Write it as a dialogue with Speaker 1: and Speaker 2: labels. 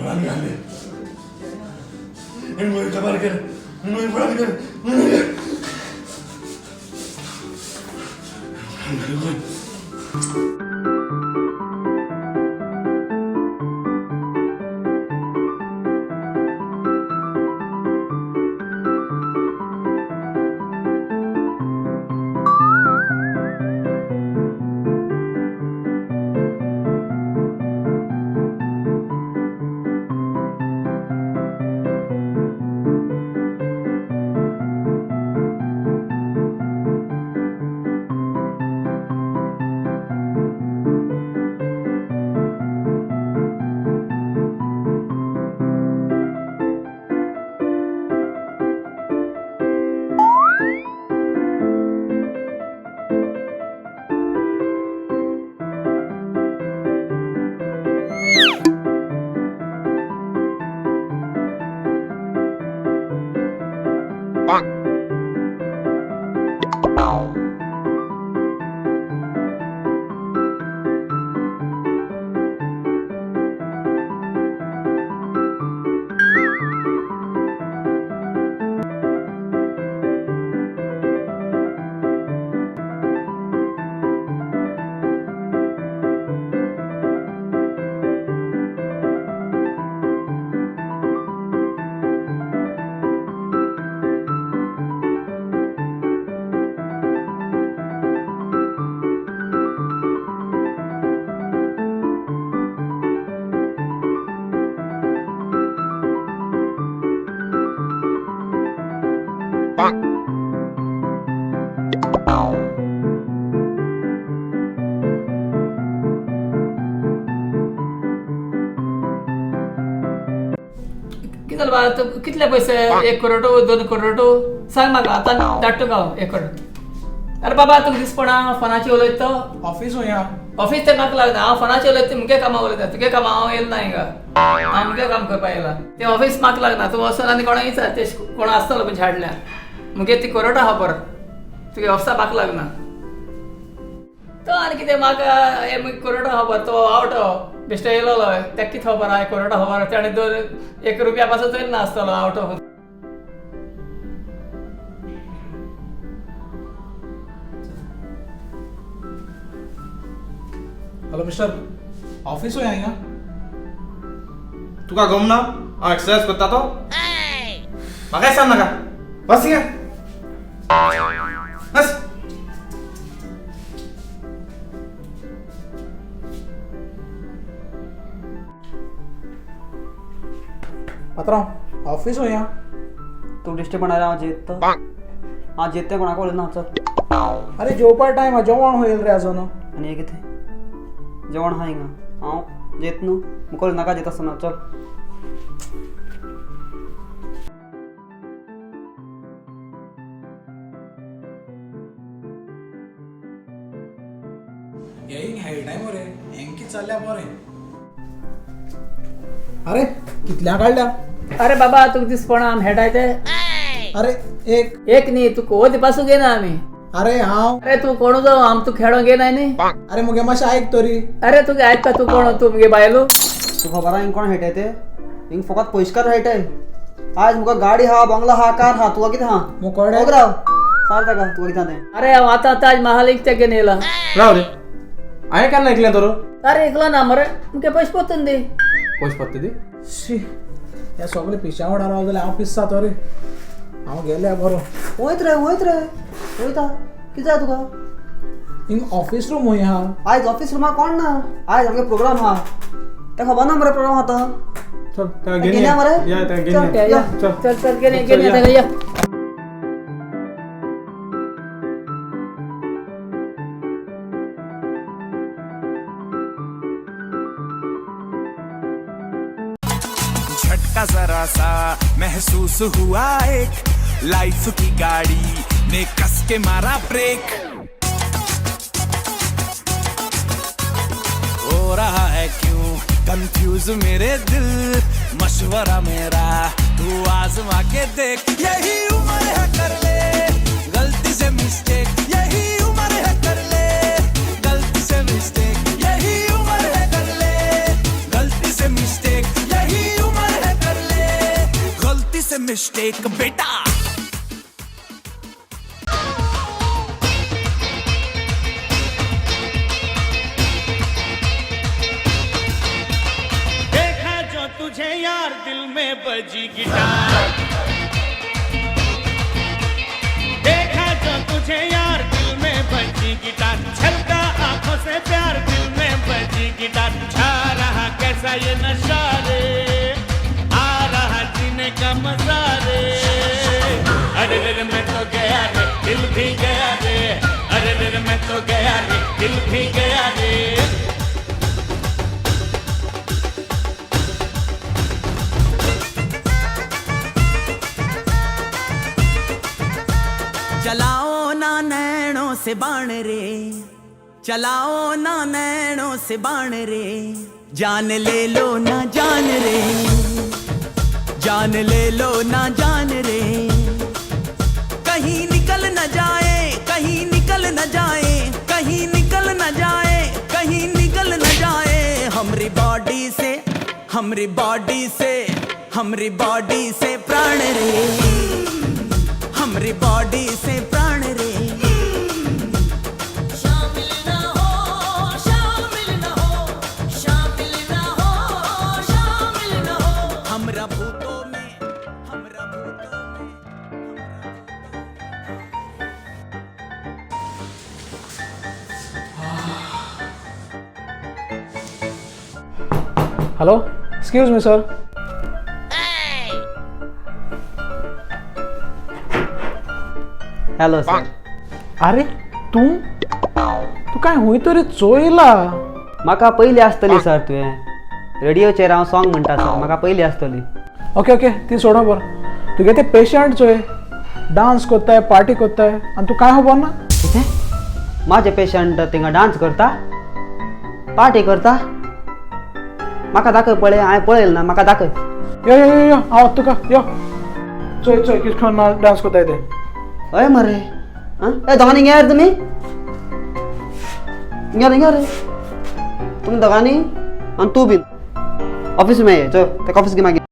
Speaker 1: मुळान घाले. मुळे कर मुळे मुळान कर.
Speaker 2: कितें बाबा तूं कितले पयशे? 1 करोड 2 करोड सांग म्हाका आतां धाडटा तुका हांव 1 करोड. अरे बाबा तुका दिसपणा फोनाचेर उलयता तो.
Speaker 3: ऑफिस हुंय हा.
Speaker 2: ऑफिस तें म्हाका लागना. हांव फोनाचेर उलयता, मुगे कामां उलयता. तुगे कामां हांव येयला ना हिंगा. हांव मुगे काम करपाक येयला. तें ऑफिस म्हाका लागना. तूं वचून आनी कोणाक विचार, ते कोण आसतलो म्हणजे हाडल्या मुगे ती करोडा खबर. तुगे ऑफिसा म्हाका लागना. तो आनी कितें म्हाका हे करोडा खबर. तो आवटो बेश्टो येयलोलो तेका कितें खबर आहा करोडा खबर. ताणें 2-1 रुपया पासून तरी नासतलो आवटो.
Speaker 3: हॅलो मिस्टर, ऑफिस हुंय हिंगा?
Speaker 4: तुका गमना हांव एक्सरसाइज करता तो? म्हाकाय सांग नाका, बस हिंगा बस.
Speaker 3: पात्रांव, ऑफिस हुंय हा?
Speaker 5: तूं डिस्टर्ब म्हणल्यार हांव जेत. हांव जेत तें कोणाक उलयना. चल.
Speaker 3: अरे जेवपा टायम हा, जेवण हुंय येयलें रे अजून?
Speaker 5: आनी हें कितें जेवण आहा हिंगा? हांव जेत न्हू, मुखार नाका जेत आसतना. चल.
Speaker 3: हे हिंग हेळटाय मरे, हेंक कितें चल्ल्या बरें. अरे कितल्या काडल्या?
Speaker 2: अरे बाबा तुका दिसपणा आमी हेटाय ते.
Speaker 3: अरे एक
Speaker 2: एक न्ही, तुका वोती पासून घेयना आमी.
Speaker 3: अरे हांव.
Speaker 2: अरे तूं कोणू जावं, आम तूं खेळोंक घेयना न्ही.
Speaker 3: अरे मुगे मातशें आयक तरी.
Speaker 2: अरे तुका आयकता तूं कोण? तूं मुगे बायलो.
Speaker 5: तुका खबर आहा हिंग कोण हेटाय ते? हिंग फकत पयशकार हेटाय. आज मुका गाडी हा, बंगला हा, कार हा. तुका कितें हा?
Speaker 3: मुकोडे.
Speaker 5: ओग राव सार ताका. तुका कितें तें?
Speaker 2: अरे हांव आतां ताज महाल इकत्याक घेवन येयला.
Speaker 4: राव रे, हांवें केन्ना ऐकलें तर?
Speaker 2: अरे ऐकलो ना मरे, मुगे पयशे पोत्तून दी.
Speaker 4: पयशे पत्ते दी.
Speaker 3: शी, ह्या सगळे पिश्या वांगडा राव जाल्यार हांव पिस्सा तो रे. हांव गेल्या बरो.
Speaker 5: वयत रे, वयत रे, वयता. कितें जाय तुका?
Speaker 3: हिंग ऑफिस रूम हुंय हा?
Speaker 5: आयज ऑफिस रुमा कोण ना. आयज आमगे प्रोग्राम हा. तेका खबर ना मरे प्रोग्राम आहा तो.
Speaker 4: चल ताका
Speaker 5: घेन
Speaker 4: घेन
Speaker 5: या मरे.
Speaker 4: या, ताका घेन
Speaker 5: चल,
Speaker 4: या.
Speaker 5: या.
Speaker 4: चल
Speaker 2: चल चल घेन घेन ताका या.
Speaker 6: झटका जरा सा महसूस हुआ एक, लाइफ की गाड़ी ने कस के मारा ब्रेक. हो रहा है क्यों कंफ्यूज मेरे दिल, मशवरा मेरा तू आजमा के देख. यही उम्र है कर ले गलती से मिस्टेक, यही उम्र है कर ले गलती से मिस्टेक, यही उम्र है कर ले गलती से मिस्टेक, यही मिस्टेक बेटा।
Speaker 7: देखा जो तुझे यार दिल में बजी गिटार, देखा जो तुझे यार दिल में बजी गिटार, छलका आंखों से प्यार दिल में बजी गिटार, छा रहा कैसा ये नशा रे, आ रहा जीने का मजा रे। अरे रे रे मैं तो गया रे दिल भी गया रे, अरे रे रे मैं तो गया रे दिल भी गया रे।
Speaker 6: चलाओ ना नैनों से बाण रे, चलाओ ना नैनों से बाण रे, जान ले लो ना जान रे, जान ले लो ना जान रे, कहीं निकल न जाए, कहीं निकल न जाए, कहीं निकल न जाए, कहीं निकल न जाए, हमरी बॉडी से, हमरी बॉडी से, हमरी बॉडी से प्राण रे, हमरी बॉडी से प्राण रे।
Speaker 8: शामिल ना हो, शामिल ना हो, शामिल ना हो, शामिल ना हो।
Speaker 6: हमरा भूतों में, हमरा भूतों में,
Speaker 3: Hello, excuse me sir.
Speaker 5: Hello sir.
Speaker 3: अरे तूं तूं काय हुंय तरी चोयला.
Speaker 5: म्हाका पयली आसतली सर, तुवें रेडियोचेर हांव सॉंग म्हणटा सर, म्हाका पयली आसतली.
Speaker 3: ओके ओके, ती सोड खबर. तुगे ते पेशंट चोय डांस कोत्ताय, पार्टी कोत्ताय आनी तूं काय खबर ना.
Speaker 5: कितें म्हाजे पेशंट थिंगा डांस करता, पार्टी करता? म्हाका दाखय पळय, हांवें पळयल ना, म्हाका दाखय.
Speaker 3: यो यो यो यो, हांव वता तुका. यो चोय चोय कितें करून डांस कोत्ताय ते.
Speaker 5: हय मरे. आं, ए दोगांनी हिंगा रे तुमी, हिंगा रे, हिंगा रे तुमी दोगांनी, आनी तूं बीन ऑफीस में ये. चल, तेका ऑफीस घे मागीर.